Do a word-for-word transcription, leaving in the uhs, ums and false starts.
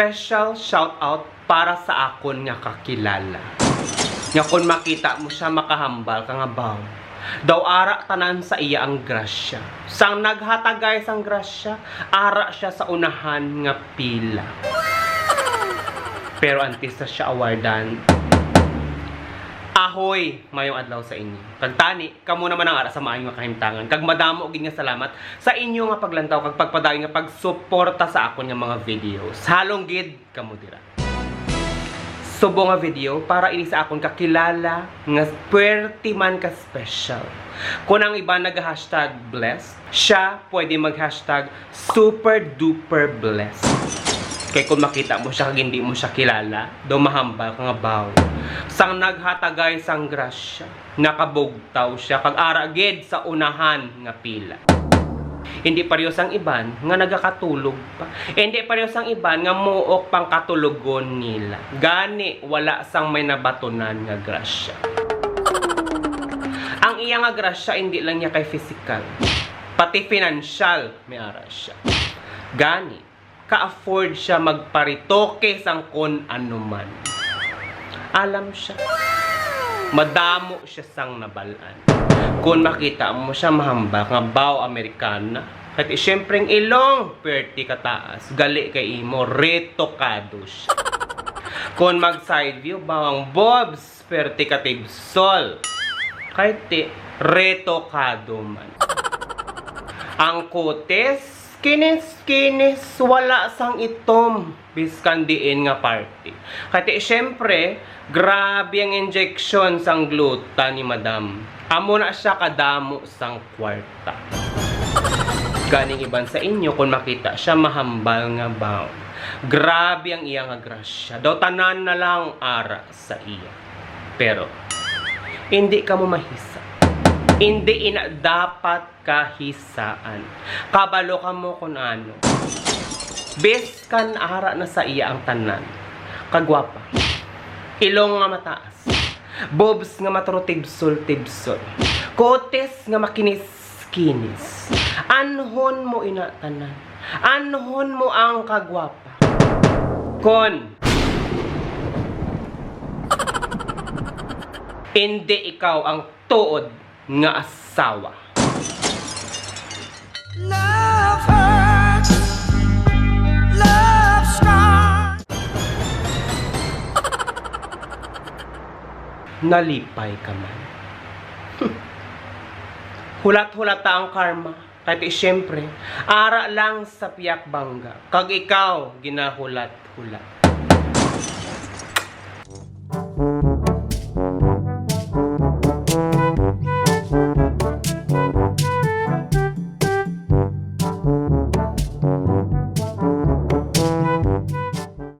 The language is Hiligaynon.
Special shout out para sa akon nga kakilala. Nga kon makita mo siya, makahambal ka nga baw. Daw ara tanan sa iya ang grasya. Sang naghatagay sang grasya, ara siya sa unahan nga pila. Pero antes na siya awardan, ahoy, mayong adlaw sa inyo. Kag tani, kamo naman ang ara sa maayo nga kahimtangan. Kag madamo gid nga salamat sa inyo nga paglantaw kag pagpadayon nga pagsuporta sa akon nga mga videos. Halong gid kamo dira. Subong nga video para ini sa akon kakilala nga puwerte man ka special. Kung ang iban naga-hashtag blessed, siya pwede mag-hashtag super duper blessed. Kay kung makita mo siya kag hindi mo siya kilala, daw mahambal ka nga baw. Sang naghatagay sang grasya, nakabugtaw siya kag ara gid sa unahan nga pila. Hindi pareho sang iban nga nagakatulog pa. Hindi pareho sang iban nga muok pang katulogon nila. Gani, wala sang may nabatunan nga grasya. Ang iya nga grasya, hindi lang niya kay physical, pati financial may ara siya. Gani, ka-afford siya magparetoke sang kon ano man. Alam siya. Madamo siya sang nabal-an. Kon makita mo siya, mahambal nga baw Amerikana. Kay siyempre ang ilong, perti kataas. Gali kay imo, retokado siya. Kon mag-side view, baw ang bobs, perti katibsol. Kay ti, retokado man. Ang kutis, kinis-kinis, wala sang itom, biskan diin nga parte. Kay ti, siyempre, grabe ang injection sang gluta ni madam. Amo na siya kadamo sang kwarta. Ganing iban sa inyo, kung makita siya, mahambal nga baw. Grabe ang iya nga grasya. Daw tanan na lang ara sa iya. Pero, hindi kamo mahisa. Hindi ina dapat kahisaan. Kabalo kamo kun ano. Biskan ara na sa iya ang tanan. Kagwapa. Ilong nga mataas. Bobs nga maturotibsol-tibsol. Kutis nga makinis-kinis. Anhon mo ina tanan. Anhon mo ang kagwapa. Kon hindi ikaw ang tuod nga asawa. Love hurts, love scars. Nalipay ka man. Hulat-hulata ang karma. Kay ti, siyempre, ara lang sa piyak bangga, kag ikaw ginahulat-hulat.